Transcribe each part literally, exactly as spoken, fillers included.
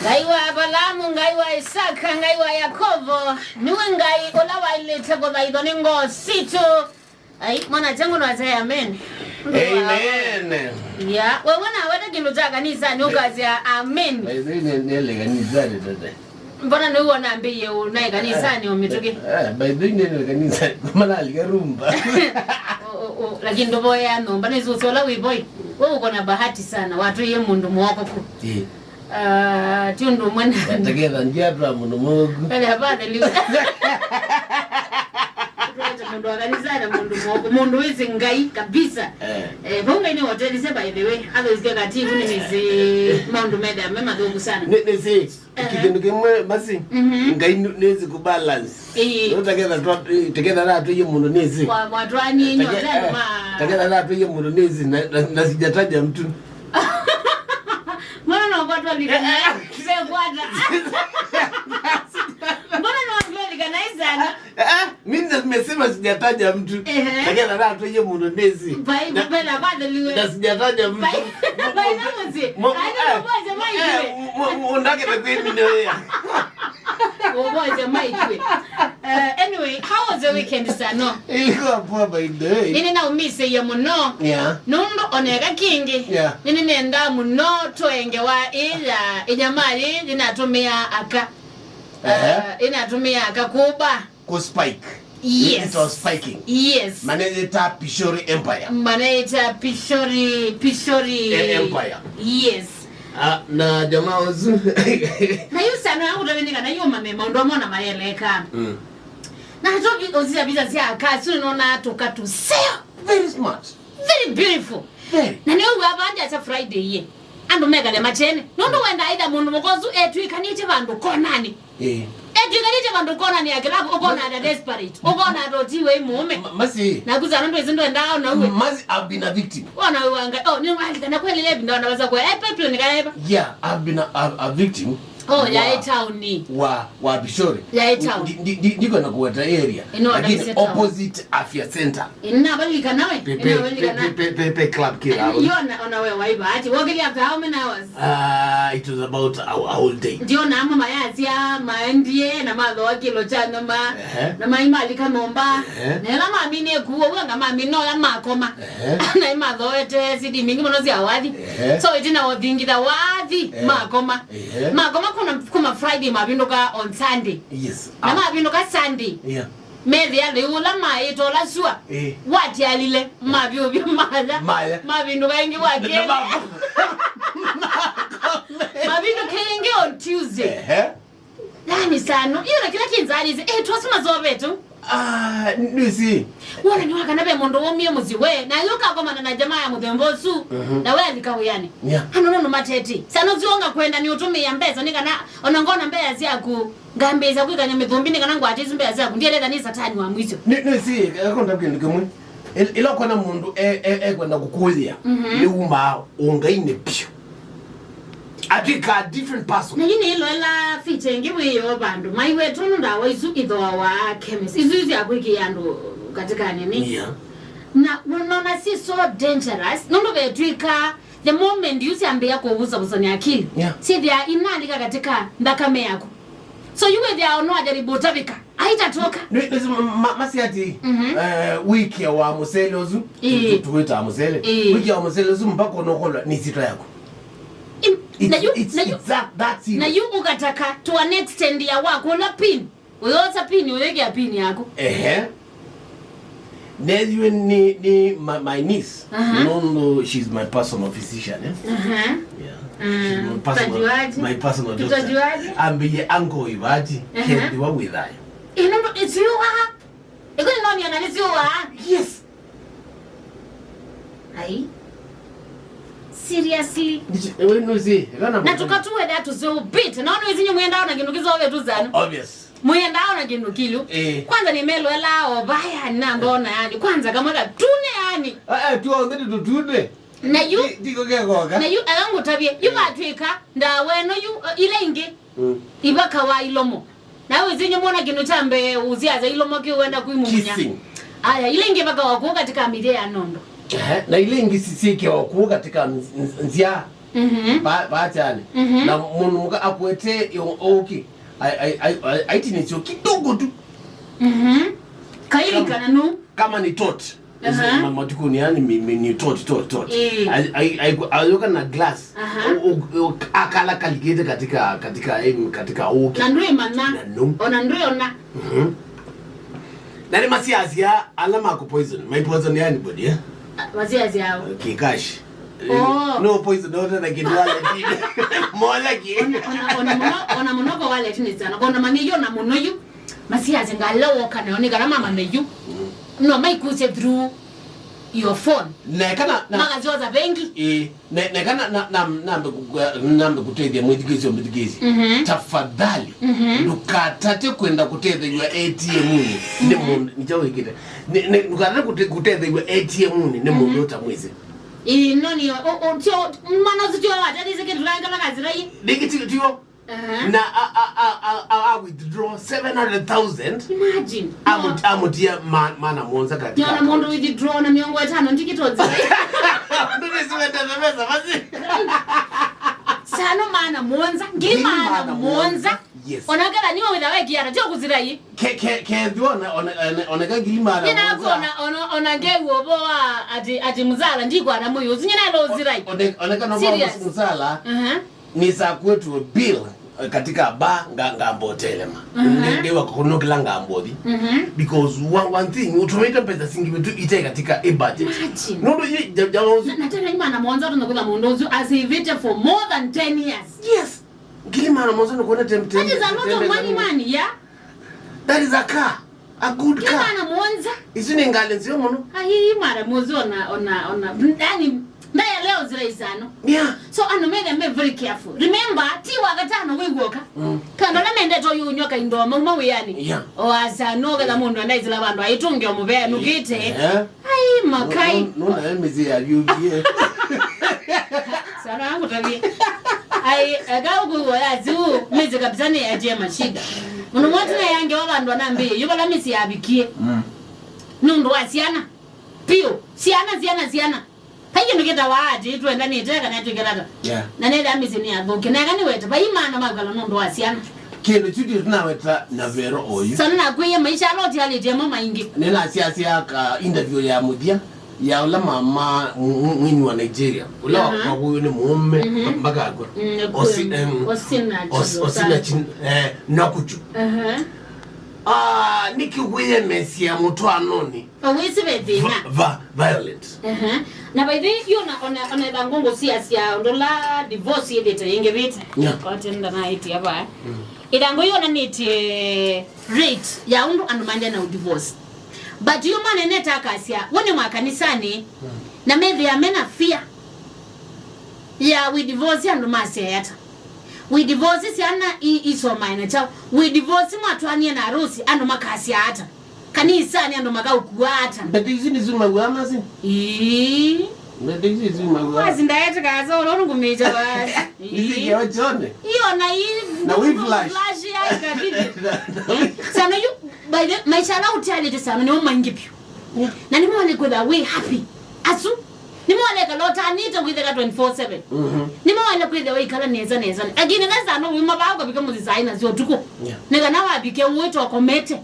Ngai wa Avalaamu, Ngai wa Isaka, Ngai wa Yakovo, nĩwe Ngai ũla waĩlĩte kũthaithwa nĩ ngoo sitũ. Ai, mwana changu no achaye amen. Amen. Ya, wewe na wete kĩndũ kya kanisa nĩ ũkasya amen. By the way, nĩ- nĩle kanisani tete. Mbona nĩ wona mbĩie ũnaĩ kanisani o mĩtũkĩ? Eh, by the way, nĩle kanisani. Manalika rumba. O- o- o, lakini ndũvoea nyũmba nĩ sũsĩ ũla wĩ voi. Wewe uko na bahati sana. Watũie mũndũ mwoko ku. Eh. Ah, ti ũndũ ũmwe na- Teketha ndiatwa mũndũ mũthũku. Ele hapana liu. Tũete mũndũ wa kanisa na mũndũ mũndũ wĩsĩ Ngai kabisa. Eh. Eh, vau Ngai nĩ hotelise, by the way. Otherwise keka ti ivu nĩ mĩsĩ maũndũ methĩa me mathũku sana. Nĩ- nĩsĩ, eh, kĩndũ kĩmwe masi, mhm, Ngai nĩ- nĩsĩ ku balance. Ĩĩ. No teketha twa- teketha na atũie mũndũ nĩsĩ. Kwa- kwa twani nyote ma- teketha na atũie mũndũ nĩsĩ na- na- na sijataja mtu. Mbona no kwa twalika? Eh, eh. Sekwata. Mbona no twalika na isana? Eh, eh, mimi nimesema sijataja mtu. Ehe. Lakini nataka tu yeye mũndũ nĩsĩ. Bai, na- bela kwa the liwe. Na sijataja mtu. Bai, bai na mzee. Mo- Ai, eh, no boze mai eh, kwe. Mo- mo- ndake na kwemi ndio yeye. Boze mai kwe. Uh, anyway, how was the weekend, Sano? Ilikuwa poa, by the way. Nini na umise ya mũno. Yeah. Nũndũ oneka kingi. Yeah. Nini nenda mũno twengewa ila inyama yi inatumia aka. Ehe. Uh, inatumia aka kuba. Ku spike. Yes. It was spiking. Yes. Manayĩta Pishori Empire. Manayĩta Pishori, Pishori. E- Empire. Yes. Ah, na jamaa ũsu. Na yu Sano yangu tavinika na yu mame maũndũ amwe na mayeleka. Mm. Na toki ozia visa sia kasu nona tuka tuseo. Very smart. Very beautiful. Very. Na nĩ ũu avanja cha Friday ye. Andũ mekale machene. Nũndũ wenda aitha mũndũ mũkosu etwĩkanĩtye vandũ konani. Eh. Etwĩkanĩtye vandũ konani ya kĩlavu, ũkona ata desperate. Ũkona ata ũtiwe mũũme. Ma- Masi. Na kuza nũndũ ĩsu ndwendaa ona uwe. Masi, I've been a victim. Ona uwe wanga. Oh, nĩ wali kana kweli lebi ndona wasa kwa. Eh, pipeline kana eba. Yeah, I've been a, a, a victim. Oh, ya town ni. Wa- wa Pishori. Ya town. Ndi- ndi- ndi- ndiko na kuweta area. Ino lakini kabisa town. Opposite Afya Center. Ina balika nawe. Pe- pe- Ina balika pe- na. Pe- pe- pe club kila. Yo na ona wewe waiba ati. Walk after how many hours? Ah, it was about a, a whole day. Ndio na ama mayazia maendie na mathoa kilo cha nyama. Ehe. Na mai malika nomba. Ehe. Na ela mami ne kuwa wanga mami no ya makoma. Ehe. Na imathoete sidi mingi muno cia wathi. Ehe. So itina othingitha wathi. Ehe. Makoma. Ehe. Makoma kuna kuma Friday mavinduka on Sunday. Yes. Na mavinduka Sunday. Yeah. Methĩa lĩu ũla maĩtola sua. Eh. Watialile mavyũvya maya. Maya. Mavinduka ĩngĩ wakeli. Mavinduka ĩngĩ on Tuesday. Ehe. Yani Sano iyo na kila kinzalize eh twasima zovetu. Ah, nisi. Wona ni wakana ve mũndũ womie mũsyĩ we na yo kakomana na jamaa ya mũthemba ũsu. Mhm. Na we alika wĩani. Yeah. Ano no mateti. Sano zionga kwenda ni utumia mbesa ni kana ona ngona mbesa yaku. Ngambĩĩsya kwĩkany'a mĩthũmbĩ nĩ kana ngwate isu mbesa syaku. Ndieleka nĩ Satani wa mwisho. Nĩ- nĩsĩ, eka ndakũlya kĩndũ kĩmwe. Ĩl- ĩla ũkona mũndũ e- e- ekwenda kũkũĩĩa, mhm, nĩumaa ũngainĩ piũ. Atwĩkaa different person. Na yu nĩ ĩloela fiti ĩngĩ wĩoo vandũ. Mai wetu nũ ndawa isu ithoawa chemist. Isu sya kwĩkĩa andũ katika nini? Yeah. Na unaona si so dangerous. Nũndũ vetwĩka the moment yu syambĩĩa kũvusavusania akili. Yeah. Syĩthĩa inalika katika nthakame yaku. So yu wĩthĩawa no ajaribu ũtavĩka. Aitatoka. Nĩ- nĩ- ma- masi ati, mhm, eh, wĩkĩa wa mũsele ũsu, ĩĩ, tu- tuwĩtaa mũsele. Ĩĩ. Wĩkĩa wa mũsele ũsu mpaka ũnokolwa nĩ sitwa yaku. Im- It's- na yu- it's- na yu- it's that- that's serious. Na yu ũkataka to an extent ya wakũla pin. Ũyosa pin, ũyĩkĩa pin yaku. Ehe. Nethĩwe nĩ, nĩ ma- my niece. Aha. Nũndũ she's my personal physician, eh? Aha. Yeah. Mm. She's my personal, utajuaje? My personal doctor. Utajuaje? Ambĩie uncle Ivati, aha, kethiwa wĩ thayũ. Ĩ, nũndũ ĩsiũwa. Ĩkũnĩ noni ona nĩsiũwa. Yes. Ai. Seriously. Nĩsi- ewe nũsĩ, ĩla na- na mũtũmĩa. Tukatuwetha tũseũpĩte. Na ona isinye mwenda ona kĩndũ kĩsovetũ sana. Obvious. Mwĩendaa ona kĩndũ kĩlũ. Eh. Kwanza nĩmelũelaa o vaya namba ona yani. Kwanza kamwe katune yani. Ah, eh, tuonthe nĩtũtune. Na yu- ti- tiko kekoka. Na yu aya ngũtavye, yu, eh, vatwĩka ndawa ĩno yu, eh, ila ingĩ. Mm. Ivakawa ilomo. Na wĩsĩ nyũ mwona kĩndũ kya mbee ũsiasa ilomo kĩwenda kwimumunya. Kissing. Aya, ila ingĩ vakawa kũu katika mĩthya ya nondo. Ehe, na ila ingĩ si- syĩkĩawa kũu katika nz- nz- nzya. Mhm. Ba- bakyani. Mhm. Na mũndũ mũka akwete ũkĩ, ai- ai- ai- ai- aitinĩsyo kidogo tu. Mhm. Kaili kama- kana nu. Kama ni tot. Aha. Ma- matukuni, yani mi- mi- ni tot tot tot. Eh. Ai- ai- ai- ayoka na glass. Aha. O- o- o- akala kalikite katika katika em- katika ũkĩ. Na ndwĩmanya. Na nu. Ona ndwĩona. Mhm. Na nĩ masiasya ala maku poison. My poison ya anybody, eh? Ah, masiasya ao. Kikashi. Oh. No poison, no tena kitu wale tine. Mola ki. Ona- ona- ona mũno- ona mũno kwa wale tine sana. Kona mami yo na mũno yu. Masiasya ngala woka nayo nĩ kana mama meyu. Mm. No maikusye through your phone. Neka na- na- Makasyoza bengi. Ĩĩ. Ne- neka na- na- na- nambe ku- nambe kũtethya mwĩthukĩĩsya ũmbĩthukĩĩsya. Mhm. Tafadhali, mhm, ndũkatate kwenda kũtethew'a A T M-nĩ nĩ, mhm, mũndũ nĩkyaũ wĩkĩte. Nĩ- nĩ- ndũkatate kũte- kũtethew'a A T M-nĩ nĩ mũndũ, mhm, ũtamwĩsĩ. Ĩĩ, no nĩ o- o- tyo mano sityo watatĩsĩ kĩtũlaĩkala kazĩrai. Nĩkĩ ti- tiyo. Aha. Na a- a- a- a- a- a withdraw seven hundred thousand. Imagine. Amũt- amũtia ma- mana mũonza katika. Nyona mũndũ withdraw na mĩongo ĩtano ndikitozi. Ndũrĩsiwetete mesa basi. Sano mana mũonza, ngili mana mũonza. Yes. Ona ketha niwe witha wekiara tio kuzira yi. Ke- ke- kethwa ona- ona- ona- oneka ngili mana. Nyina mũonza. Ona- ona- ona ngeu obo wa ati- ati mzala ndikwara muyo. Usinyina lo zirai. One- oneka no serious mzala. Aha. Nĩsakwetwe bill, eh, katika bar nga- ngambotelema. Mhm. Nĩ- nĩwa kũnũkĩla ngambothi. Mhm. Because one, one thing, ũtũmĩte mbesa singi vitu ite katika i budget. Imagine. Nũndũ yi- ja- ja- Na- na tena imana mũonza tũnakwĩtha mũndũ ũsu asĩvĩte for more than ten years. Yes. Ngili mana mũonza nũkũona tem- tem- That is a lot of money, man, yeah? That is a car. A good car. Imana mũonza. Isu nĩ ngalĩ nzeo mũno. Ai, mara mũzi ona- ona- ona- yani, ndaelewa zira isano. Yeah. So andũ methe me very careful. Remember, ti wakatano wĩw'oka. Mm. Kana ala mendete ũyũ ũnywa kaindo mauma wĩanĩ. Yeah. O asano ketha mũndũ anaisila vandũ aitũnge mũvea nukite. Yeah. Ai, makai. Nũna mĩsyĩ ya vyũkie. Sana wangu tabia. Ai, eka ũkũiwa ya ziu, mĩsyĩ kabisa nĩ ya jema shida. Mũno mwote na yange wa vandũ anambĩie, yu vala mĩsyĩ yavikie. Mm. Nũndũ wa syana. Piũ. Syana, syana, syana. Hai kĩndũ kĩtawa ati twendanĩte kana twĩkĩlata. Yeah. Na nĩthĩa mĩsyĩ nĩyathũkie. Na eka nĩwete, vai maana makwala nũndũ wa syana. Kĩndũ kyu ndio tunaweta na vero oyu. Sana nakwĩie maisha ala ũtialĩtie mo maingĩ. Nĩnasiasya ka interview ya mũthya ya ũla mama mu- mu- mwini wa Nigeria. Ũla wa- aha, wakuyu nĩ mũũme, mhm, mpaka akwa. Mm, Osi- em, Osinachi Os- Osinachi, eh, Nakuchu. Aha. Ah, nĩkĩ wĩyemesya mũtwaanonĩ? Awĩsĩ ve thĩna. Va- va- violent. Ehe. Na by the way, yu ona- ona- ona ĩthangu ngũsiasya ũndũ la divorce yĩthĩte yĩngĩvĩte. Yeah. Kwatenda na ĩtia vaya. Mm. Ĩthangu yu onanĩtie rate ya ũndũ andũ maendea na divorce. But yu mwanene takasya, we nĩ mwa kanisani, mm, na methĩa mena fear ya we divorce andũ masyae ata. We divorce syana i- isomae na chao. We divorce mwatwanie na arusi andũ makasya ata. Kanisani andũ makaũkua ata? Mbete isu nĩsu mauaa masi? Ii. Mbete isu nĩsu mauaa. Masi ndaete kaza ũla ũndũ ngũmĩĩkya basi. Isi kĩo kyone. Iyo na ii. Na whiplash. Whiplash ya ikabidi. Na- na- Eh, sana yu, by the, maisha ala ũtialĩte sana nĩmo maingĩ vyũ. Yeah. Na nĩmo wale kwĩtha wĩ happy. Asu. Nĩmo wale kala ũtanĩte kwĩtheka twenty-four seven. Mhm. Nĩmo wale kwĩtha wĩikala nesa nesa. Lakini nesa no wima bao kabika mũzi saa ina cia ũtukũ. Yeah. Nĩ kana wabike ũĩtwa komete.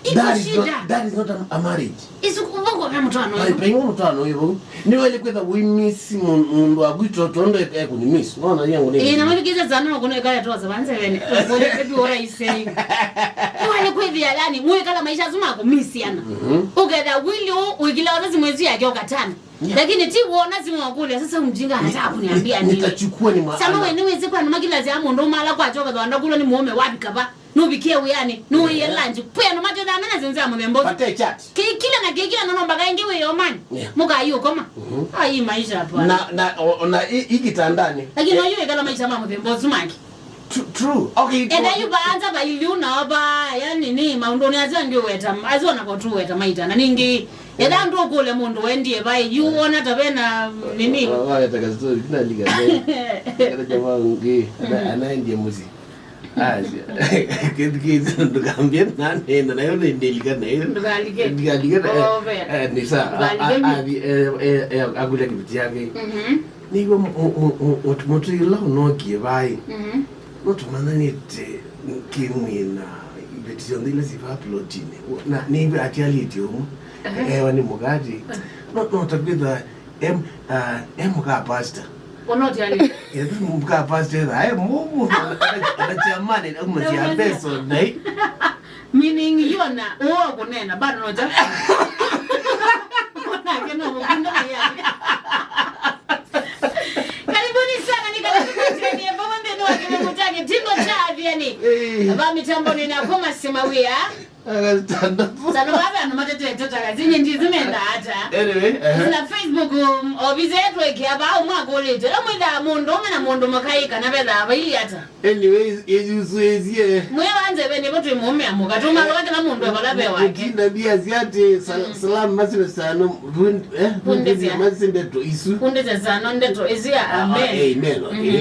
Iko shida. That is not, that is not a, a marriage. Isu kũvoko vya mũtwaano. Pai- ũyũ. Paiwa mũtwaano ũyũ vau. Nĩ wele kwĩtha wĩmisi mũ- mũndũ waku ito tondũ e- ekũnyimisi. Ngona yangu nĩ. Ĩĩ, na mwavikĩte sana no kuno ikaya tosa vanze vene. Ngone pepi ora isei. Nĩ wele kwĩthĩa yani, mwĩkala maisha asu makũmisiana. Mhm. Ũketha wili ũ- ũikile ota simu ĩsu yake ũkatana. Yeah. Lakini ti wona simu wakule, sasa mjinga anataka kuniambia nini? Nitachukua ni ma- Sama we niwezi kwa numa kila zia mũndũ mala kwa choka ndo andakula ni muome wapi kaba. Nubikie wiani, nuiye lunch. Pwe no mate dana na zinza mo membo. Pate chat. Ki- kila na ki- kila no no mbaga ingi we yo man. Yeah. Muka ayo koma. Mhm. Ai maisha hapa. Na na o- ona i- i kitandani. Lakini no yu ikala maisha ma mo membo sumaki. Tru- true. Okay. Enda yu baanza ba iliu na ba yani ni maũndũ nĩ acio angĩ weta, acio na kwa tu weta maita na ningi. Enda ndu kule mũndũ wendie bai yu ona ta bena nini. Wa- wa- weta ka story kina liga. Kana jamaa ngi ana- anaendie muzi. Asia. Kĩndũ kĩndũ ndũkambie na nenda nayo nĩndĩlika nayo. Ndũkalike. Ndĩkalike na- Oh, eh, eh, nĩ sawa. Ndũkalike. A- a- athi- eh, eh, eh, akule kĩviti yake. Mhm. Nĩw'a mũtũi ũla ũnookie vaĩ. Mhm. No tũmanyanĩte kĩmwĩĩ na iveti syonthe ila syĩ vaa plotinĩ. Na nĩw'a atialĩtye ũmwe. Aha. Ewa nĩ mũkati. No, no ta kwĩtha em, ah, em mũka pastor. Ũnootialĩte. Ethĩ mũka pastor etha, e mũmũ, ona, ona chairman, auma cia mbeso, nai. Meaning, yona, ũo kũneena, bado no ta. Onake no mũkunda na yake. Karibuni sana, ni karibu kwa jirani ya mama mbele wake mkutake, Tingo cha Aviani. Eh. Baba mitambo ni na koma sima wia. Agastanda. Sana baba, ano matete, totaka, zinye ndizi menda hata. Anyway, uh-huh. Sina Facebook, um, obize yetu eki hapa, au mwakolete. Lamwenda mundu, mwana mundu makaika, na bela, abaili hata. Anyway, yesu ezie. Mwe wanze bene, bo twi mume amuka, tuma kwa kila mundu akola be wake. Mutinda bia ziate, sal-, mm, salamu masiro sano, rund-, eh, punde zia. Masinde to isu. Punde zia sano, ndeto, izia, ah, amen. Amen. Mm.